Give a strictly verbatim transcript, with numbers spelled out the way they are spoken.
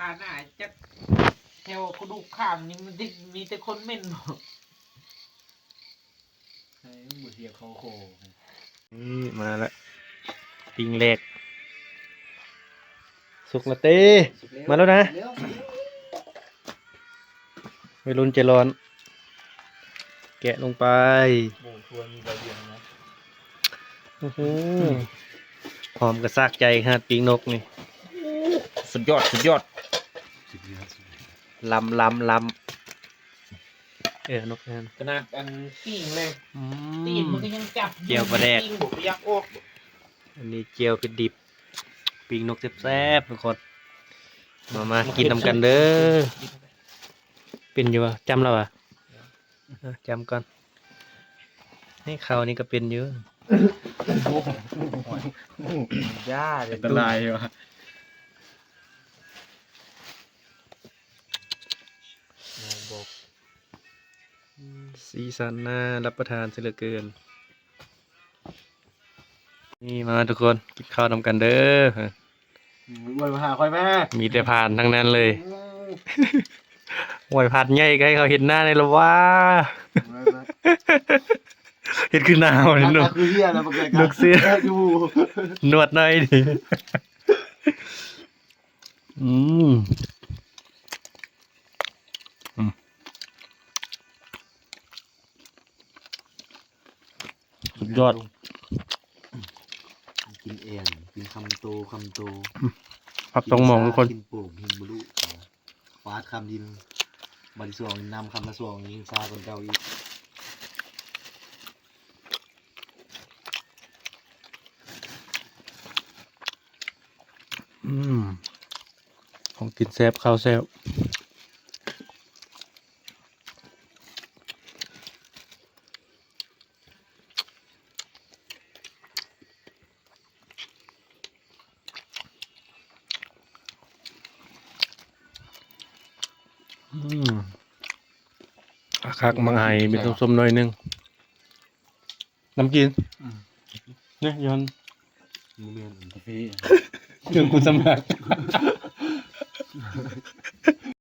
ขาหน้าจักแถวกระดูกข้างนี่มันติดมีแต่คนเหม็นบ่ ให้มันบ่เสียเขาโค นี่มาละ ปิ้งแรก สุกแล้วเต้ สุกแล้ว มาแล้วนะ แล้ว วัยรุ่นใจร้อน แกะลงไป โอ้ ชวนมีใบเดียวนะ โอ้โห หอมกระซากใจขนาดปิ้งนกนี่ สุดยอด สุดยอด สุดยอด สุดยอด ล้ำ ล้ำ ล้ำ เออ นกนั่น ขนาดอันปิ้งเลย อืม ตีนมันก็ยังจับอยู่ เจียวปลาแดก ปิ้งบ่อยากออก อันนี้เจียวเผ็ดดิบ ปิ้งนกแซ่บๆ ทุกคน มา มา มา กินนำกันเด้อ เป็นอยู่บ่ จำแล้วบ่ เออ จำก่อน นี่เขานี่ก็เป็นอยู่ ย่าเดี๋ยว อันตรายว่ะ บอก สีสันน่ารับประทานเสียเหลือเกิน นี่มาทุกคน กินข้าวนำกันเด้อ อืม อ้วนมาหาข้อยแม่ มีแต่ผ่านทั้งนั้นเลย อืม อ้วนผ่านใหญ่ก็ให้เขาเห็นหน้าในละว่า ไม่ ไม่ เห็นคือหน้ามัน หน้า เนาะ ตาคือเหี้ยแล้วมันเกิด ลูกเสือ อยู่ หนวดหน่อยดิ อืม อืม สุดยอด กินเอง กินคำโต คำโต ผักตองหมองทุกคน กินโป่ง กินบลู ฟาดคำดิน บัดที่สอง น้ำคำละสอง ยิงซาคนเก่าอีก อืม ของกินแซ่บ ข้าวแซ่บ อืม คัก มังไฮ เป็นส้มๆ หน่อยนึง น้ำกิน อืม เนี่ย ย้อน บ่แม่น กาแฟ เครื่องคุณสำลัก